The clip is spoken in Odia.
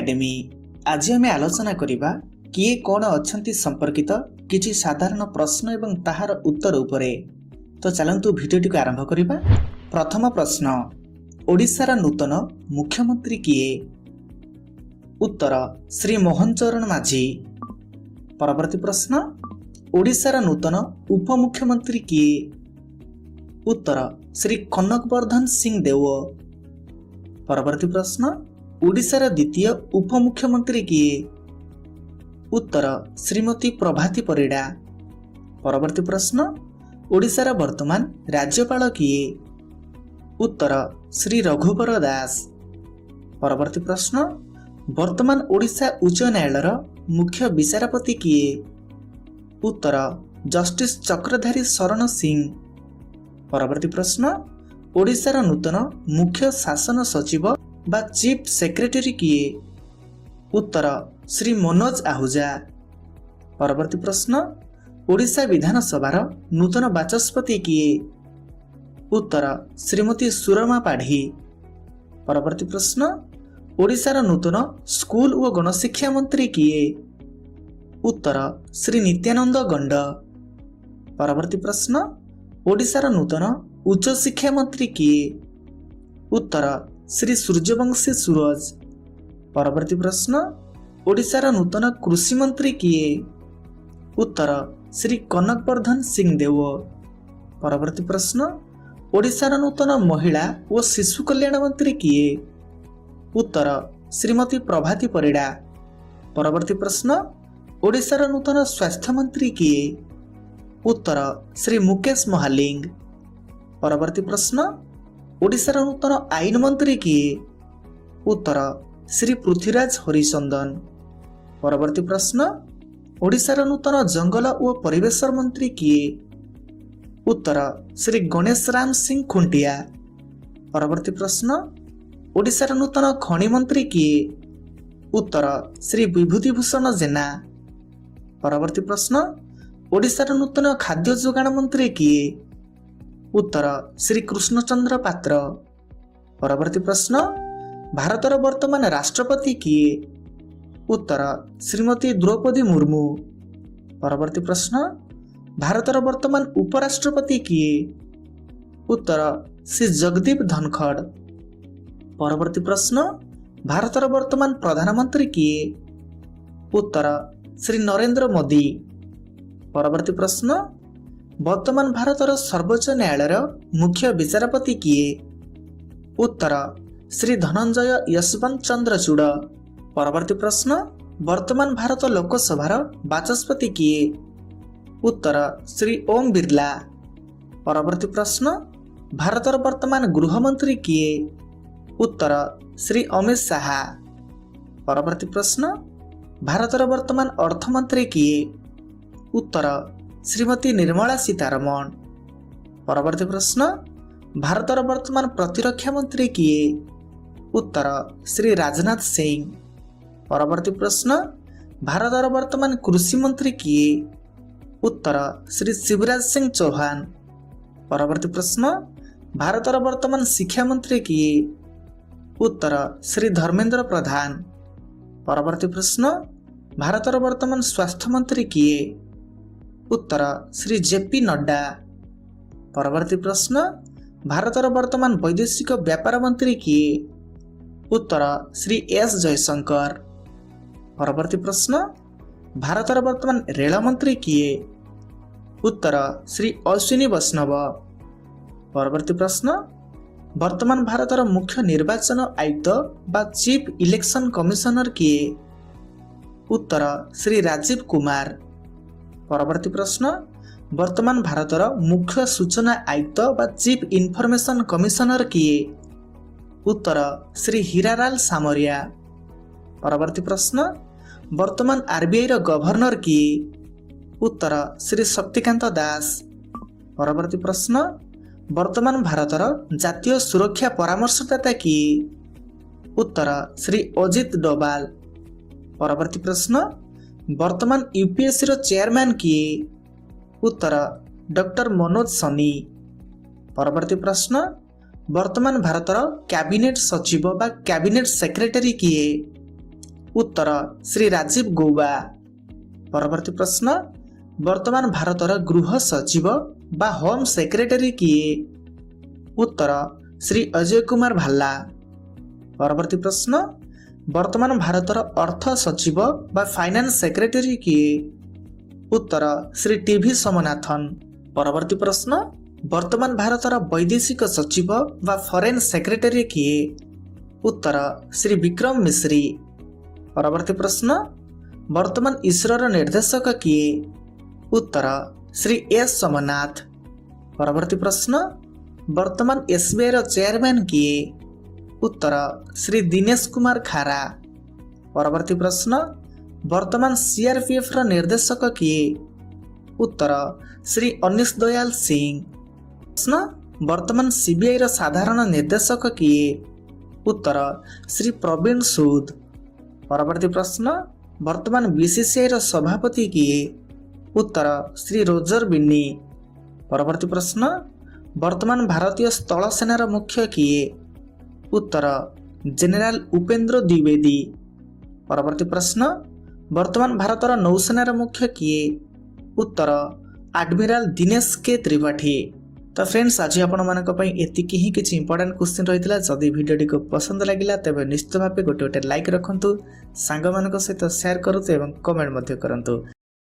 ଏକାଡେମୀ। ଆଜି ଆମେ ଆଲୋଚନା କରିବା କିଏ କ'ଣ ଅଛନ୍ତି ସମ୍ପର୍କିତ କିଛି ସାଧାରଣ ପ୍ରଶ୍ନ ଏବଂ ତାହାର ଉତ୍ତର ଉପରେ। ତ ଚାଲନ୍ତୁ, ଭିଡ଼ିଓଟିକୁ ଆରମ୍ଭ କରିବା। ପ୍ରଥମ ପ୍ରଶ୍ନ, ଓଡ଼ିଶାର ନୂତନ ମୁଖ୍ୟମନ୍ତ୍ରୀ କିଏ? ଉତ୍ତର, ଶ୍ରୀ ମୋହନ ଚରଣ ମାଝୀ। ପରବର୍ତ୍ତୀ ପ୍ରଶ୍ନ, ଓଡ଼ିଶାର ନୂତନ ଉପମୁଖ୍ୟମନ୍ତ୍ରୀ କିଏ? ଉତ୍ତର, ଶ୍ରୀ କନକ ବର୍ଦ୍ଧନ ସିଂ ଦେଓ। ପରବର୍ତ୍ତୀ ପ୍ରଶ୍ନ, ଓଡ଼ିଶାର ଦ୍ୱିତୀୟ ଉପମୁଖ୍ୟମନ୍ତ୍ରୀ କିଏ? ଉତ୍ତର, ଶ୍ରୀମତୀ ପ୍ରଭାତୀ ପରିଡ଼ା। ପରବର୍ତ୍ତୀ ପ୍ରଶ୍ନ, ଓଡ଼ିଶାର ବର୍ତ୍ତମାନ ରାଜ୍ୟପାଳ କିଏ? ଉତ୍ତର, ଶ୍ରୀ ରଘୁବର ଦାସ। ପରବର୍ତ୍ତୀ ପ୍ରଶ୍ନ, ବର୍ତ୍ତମାନ ଓଡ଼ିଶା ଉଚ୍ଚ ନ୍ୟାୟାଳୟର ମୁଖ୍ୟ ବିଚାରପତି କିଏ? ଉତ୍ତର, ଜଷ୍ଟିସ ଚକ୍ରଧାରୀ ଶରଣ ସିଂ। ପରବର୍ତ୍ତୀ ପ୍ରଶ୍ନ, ଓଡ଼ିଶାର ନୂତନ ମୁଖ୍ୟ ଶାସନ ସଚିବ ବା ଚିଫ୍ ସେକ୍ରେଟାରୀ କିଏ? ଉତ୍ତର, ଶ୍ରୀ ମନୋଜ ଆହୁଜା। ପରବର୍ତ୍ତୀ ପ୍ରଶ୍ନ, ଓଡ଼ିଶା ବିଧାନସଭାର ନୂତନ ବାଚସ୍ପତି କିଏ? ଉତ୍ତର, ଶ୍ରୀମତୀ ସୁରମା ପାଢ଼ୀ। ପରବର୍ତ୍ତୀ ପ୍ରଶ୍ନ, ଓଡ଼ିଶାର ନୂତନ ସ୍କୁଲ ଓ ଗଣଶିକ୍ଷା ମନ୍ତ୍ରୀ କିଏ? ଉତ୍ତର, ଶ୍ରୀ ନିତ୍ୟାନନ୍ଦ ଗଣ୍ଡ। ପରବର୍ତ୍ତୀ ପ୍ରଶ୍ନ, ଓଡ଼ିଶାର ନୂତନ ଉଚ୍ଚଶିକ୍ଷା ମନ୍ତ୍ରୀ କିଏ? ଉତ୍ତର, ଶ୍ରୀ ସୂର୍ଯ୍ୟବଂଶୀ ସୂରଜ। ପରବର୍ତ୍ତୀ ପ୍ରଶ୍ନ, ଓଡ଼ିଶାର ନୂତନ କୃଷି ମନ୍ତ୍ରୀ କିଏ? ଉତ୍ତର, ଶ୍ରୀ କନକ ବର୍ଦ୍ଧନ ସିଂଦେଓ। ପରବର୍ତ୍ତୀ ପ୍ରଶ୍ନ, ଓଡ଼ିଶାର ନୂତନ ମହିଳା ଓ ଶିଶୁ କଲ୍ୟାଣ ମନ୍ତ୍ରୀ କିଏ? ଉତ୍ତର, ଶ୍ରୀମତୀ ପ୍ରଭାତୀ ପରିଡ଼ା। ପରବର୍ତ୍ତୀ ପ୍ରଶ୍ନ, ଓଡ଼ିଶାର ନୂତନ ସ୍ୱାସ୍ଥ୍ୟମନ୍ତ୍ରୀ କିଏ? ଉତ୍ତର, ଶ୍ରୀ ମୁକେଶ ମହାଲିଙ୍ଗ। ପରବର୍ତ୍ତୀ ପ୍ରଶ୍ନ, ଓଡ଼ିଶାର ନୂତନ ଆଇନ ମନ୍ତ୍ରୀ କିଏ? ଉତ୍ତର, ଶ୍ରୀ ପୃଥ୍ୱୀରାଜ ହରିଚନ୍ଦନ। ପରବର୍ତ୍ତୀ ପ୍ରଶ୍ନ, ଓଡ଼ିଶାର ନୂତନ ଜଙ୍ଗଲ ଓ ପରିବେଶ ମନ୍ତ୍ରୀ କିଏ? ଉତ୍ତର, ଶ୍ରୀ ଗଣେଶ ରାମ ସିଂ ଖୁଣ୍ଟିଆ। ପରବର୍ତ୍ତୀ ପ୍ରଶ୍ନ, ଓଡ଼ିଶାର ନୂତନ ଖଣି ମନ୍ତ୍ରୀ କିଏ? ଉତ୍ତର, ଶ୍ରୀ ବିଭୂତି ଭୂଷଣ ଜେନା। ପରବର୍ତ୍ତୀ ପ୍ରଶ୍ନ, ଓଡ଼ିଶାର ନୂତନ ଖାଦ୍ୟ ଯୋଗାଣ ମନ୍ତ୍ରୀ କିଏ? ଉତ୍ତର, ଶ୍ରୀ କୃଷ୍ଣଚନ୍ଦ୍ର ପାତ୍ର। ପରବର୍ତ୍ତୀ ପ୍ରଶ୍ନ, ଭାରତର ବର୍ତ୍ତମାନ ରାଷ୍ଟ୍ରପତି କିଏ? ଉତ୍ତର, ଶ୍ରୀମତୀ ଦ୍ରୌପଦୀ ମୁର୍ମୁ। ପରବର୍ତ୍ତୀ ପ୍ରଶ୍ନ, ଭାରତର ବର୍ତ୍ତମାନ ଉପରାଷ୍ଟ୍ରପତି କିଏ? ଉତ୍ତର, ଶ୍ରୀ ଜଗଦୀପ ଧନଖଡ଼। ପରବର୍ତ୍ତୀ ପ୍ରଶ୍ନ, ଭାରତର ବର୍ତ୍ତମାନ ପ୍ରଧାନମନ୍ତ୍ରୀ କିଏ? ଉତ୍ତର, ଶ୍ରୀ ନରେନ୍ଦ୍ର ମୋଦି। ପରବର୍ତ୍ତୀ ପ୍ରଶ୍ନ, ବର୍ତ୍ତମାନ ଭାରତର ସର୍ବୋଚ୍ଚ ନ୍ୟାୟାଳୟର ମୁଖ୍ୟ ବିଚାରପତି କିଏ? ଉତ୍ତର, ଶ୍ରୀ ଧନଞ୍ଜୟ ୟଶବନ୍ତ ଚନ୍ଦ୍ରଚୂଡ଼। ପରବର୍ତ୍ତୀ ପ୍ରଶ୍ନ, ବର୍ତ୍ତମାନ ଭାରତ ଲୋକସଭାର ବାଚସ୍ପତି କିଏ? ଉତ୍ତର, ଶ୍ରୀ ଓମ୍ ବିର୍ଲା। ପରବର୍ତ୍ତୀ ପ୍ରଶ୍ନ, ଭାରତର ବର୍ତ୍ତମାନ ଗୃହମନ୍ତ୍ରୀ କିଏ? ଉତ୍ତର, ଶ୍ରୀ ଅମିତ ଶାହା। ପରବର୍ତ୍ତୀ ପ୍ରଶ୍ନ, ଭାରତର ବର୍ତ୍ତମାନ ଅର୍ଥମନ୍ତ୍ରୀ କିଏ? ଉତ୍ତର, ଶ୍ରୀମତୀ ନିର୍ମଳା ସୀତାରମଣ। ପରବର୍ତ୍ତୀ ପ୍ରଶ୍ନ, ଭାରତର ବର୍ତ୍ତମାନ ପ୍ରତିରକ୍ଷା ମନ୍ତ୍ରୀ କିଏ? ଉତ୍ତର, ଶ୍ରୀ ରାଜନାଥ ସିଂ। ପରବର୍ତ୍ତୀ ପ୍ରଶ୍ନ, ଭାରତର ବର୍ତ୍ତମାନ କୃଷି ମନ୍ତ୍ରୀ କିଏ? ଉତ୍ତର, ଶ୍ରୀ ଶିବରାଜ ସିଂ ଚୌହାନ। ପରବର୍ତ୍ତୀ ପ୍ରଶ୍ନ, ଭାରତର ବର୍ତ୍ତମାନ ଶିକ୍ଷାମନ୍ତ୍ରୀ କିଏ? ଉତ୍ତର, ଶ୍ରୀ ଧର୍ମେନ୍ଦ୍ର ପ୍ରଧାନ। ପରବର୍ତ୍ତୀ ପ୍ରଶ୍ନ, ଭାରତର ବର୍ତ୍ତମାନ ସ୍ୱାସ୍ଥ୍ୟମନ୍ତ୍ରୀ କିଏ? ଉତ୍ତର, ଶ୍ରୀ ଜେପି ନଡ୍ଡା। ପରବର୍ତ୍ତୀ ପ୍ରଶ୍ନ, ଭାରତର ବର୍ତ୍ତମାନ ବୈଦେଶିକ ବ୍ୟାପାର ମନ୍ତ୍ରୀ କିଏ? ଉତ୍ତର, ଶ୍ରୀ ଏସ୍ ଜୟଶଙ୍କର। ପରବର୍ତ୍ତୀ ପ୍ରଶ୍ନ, ଭାରତର ବର୍ତ୍ତମାନ ରେଳ ମନ୍ତ୍ରୀ କିଏ? ଉତ୍ତର, ଶ୍ରୀ ଅଶ୍ୱିନୀ ବୈଷ୍ଣବ। ପରବର୍ତ୍ତୀ ପ୍ରଶ୍ନ, ବର୍ତ୍ତମାନ ଭାରତର ମୁଖ୍ୟ ନିର୍ବାଚନ ଆୟୁକ୍ତ ବା ଚିଫ୍ ଇଲେକ୍ସନ କମିଶନର କିଏ? ଉତ୍ତର, ଶ୍ରୀ ରାଜୀବ କୁମାର। ପରବର୍ତ୍ତୀ ପ୍ରଶ୍ନ, ବର୍ତ୍ତମାନ ଭାରତର ମୁଖ୍ୟ ସୂଚନା ଆୟୁକ୍ତ ବା ଚିଫ୍ ଇନଫର୍ମେସନ କମିଶନର କିଏ? ଉତ୍ତର, ଶ୍ରୀ ହୀରାଲାଲ ସାମରିଆ। ପରବର୍ତ୍ତୀ ପ୍ରଶ୍ନ, ବର୍ତ୍ତମାନ ଆରବିଆଇର ଗଭର୍ଣ୍ଣର କିଏ? ଉତ୍ତର, ଶ୍ରୀ ଶକ୍ତିକାନ୍ତ ଦାସ। ପରବର୍ତ୍ତୀ ପ୍ରଶ୍ନ, ବର୍ତ୍ତମାନ ଭାରତର ଜାତୀୟ ସୁରକ୍ଷା ପରାମର୍ଶଦାତା କିଏ? ଉତ୍ତର, ଶ୍ରୀ ଅଜିତ ଡୋଭାଲ। ପରବର୍ତ୍ତୀ ପ୍ରଶ୍ନ, ବର୍ତ୍ତମାନ ୟୁପିଏସସିର ଚେୟାରମ୍ୟାନ୍ କିଏ? ଉତ୍ତର, ଡକ୍ଟର ମନୋଜ ସୋନି। ପରବର୍ତ୍ତୀ ପ୍ରଶ୍ନ, ବର୍ତ୍ତମାନ ଭାରତର କ୍ୟାବିନେଟ୍ ସଚିବ ବା କ୍ୟାବିନେଟ୍ ସେକ୍ରେଟାରୀ କିଏ? ଉତ୍ତର ଶ୍ରୀ ରାଜୀବ ଗୌବା। ପରବର୍ତ୍ତୀ ପ୍ରଶ୍ନ, ବର୍ତ୍ତମାନ ଭାରତର ଗୃହ ସଚିବ ବା ହୋମ୍ ସେକ୍ରେଟାରୀ କିଏ? ଉତ୍ତର ଶ୍ରୀ ଅଜୟ କୁମାର ଭାଲ୍ଲା। ପରବର୍ତ୍ତୀ ପ୍ରଶ୍ନ, ବର୍ତ୍ତମାନ ଭାରତର ଅର୍ଥ ସଚିବ ବା ଫାଇନାନ୍ସ ସେକ୍ରେଟାରୀ କିଏ? ଉତ୍ତର ଶ୍ରୀ ଟିଭି ସୋମନାଥନ। ପରବର୍ତ୍ତୀ ପ୍ରଶ୍ନ, ବର୍ତ୍ତମାନ ଭାରତର ବୈଦେଶିକ ସଚିବ ବା ଫରେନ୍ ସେକ୍ରେଟାରୀ କିଏ? ଉତ୍ତର ଶ୍ରୀ ବିକ୍ରମ ମିଶ୍ରି। ପରବର୍ତ୍ତୀ ପ୍ରଶ୍ନ, ବର୍ତ୍ତମାନ ଇସ୍ରୋର ନିର୍ଦ୍ଦେଶକ କିଏ? ଉତ୍ତର ଶ୍ରୀ ଏସ୍ ସୋମନାଥ। ପରବର୍ତ୍ତୀ ପ୍ରଶ୍ନ, ବର୍ତ୍ତମାନ ଏସ୍ବିଆଇର ଚେୟାରମ୍ୟାନ୍ କିଏ? ଉତ୍ତର ଶ୍ରୀ ଦିନେଶ କୁମାର ଖାରା। ପରବର୍ତ୍ତୀ ପ୍ରଶ୍ନ, ବର୍ତ୍ତମାନ ସିଆରପିଏଫ୍ର ନିର୍ଦ୍ଦେଶକ କିଏ? ଉତ୍ତର ଶ୍ରୀ ଅନିଶ ଦୟାଲ ସିଂ। ପ୍ରଶ୍ନ, ବର୍ତ୍ତମାନ ସିବିଆଇର ସାଧାରଣ ନିର୍ଦ୍ଦେଶକ କିଏ? ଉତ୍ତର ଶ୍ରୀ ପ୍ରବୀଣ ସୁଦ। ପରବର୍ତ୍ତୀ ପ୍ରଶ୍ନ, ବର୍ତ୍ତମାନ ବିସିସିଆଇର ସଭାପତି କିଏ? ଉତ୍ତର ଶ୍ରୀ ରୋଜର ବିନ୍ନି। ପରବର୍ତ୍ତୀ ପ୍ରଶ୍ନ, ବର୍ତ୍ତମାନ ଭାରତୀୟ ସ୍ଥଳ ସେନାର ମୁଖ୍ୟ କିଏ? ଉତ୍ତର ଜେନେରାଲ ଉପେନ୍ଦ୍ର ଦ୍ୱିବେଦୀ। ପରବର୍ତ୍ତୀ ପ୍ରଶ୍ନ, ବର୍ତ୍ତମାନ ଭାରତର ନୌସେନାର ମୁଖ୍ୟ କିଏ? ଉତ୍ତର ଆଡମିରାଲ ଦିନେଶ କେ ତ୍ରିପାଠୀ। ତ ଫ୍ରେଣ୍ଡସ୍, ଆଜି ଆପଣମାନଙ୍କ ପାଇଁ ଏତିକି ହିଁ କିଛି ଇମ୍ପୋର୍ଟାଣ୍ଟ କ୍ୱେଶ୍ଚିନ୍ ରହିଥିଲା। ଯଦି ଭିଡ଼ିଓଟିକୁ ପସନ୍ଦ ଲାଗିଲା, ତେବେ ନିଶ୍ଚିତ ଭାବେ ଗୋଟେ ଗୋଟେ ଲାଇକ୍ ରଖନ୍ତୁ, ସାଙ୍ଗମାନଙ୍କ ସହିତ ସେୟାର କରନ୍ତୁ ଏବଂ କମେଣ୍ଟ ମଧ୍ୟ କରନ୍ତୁ।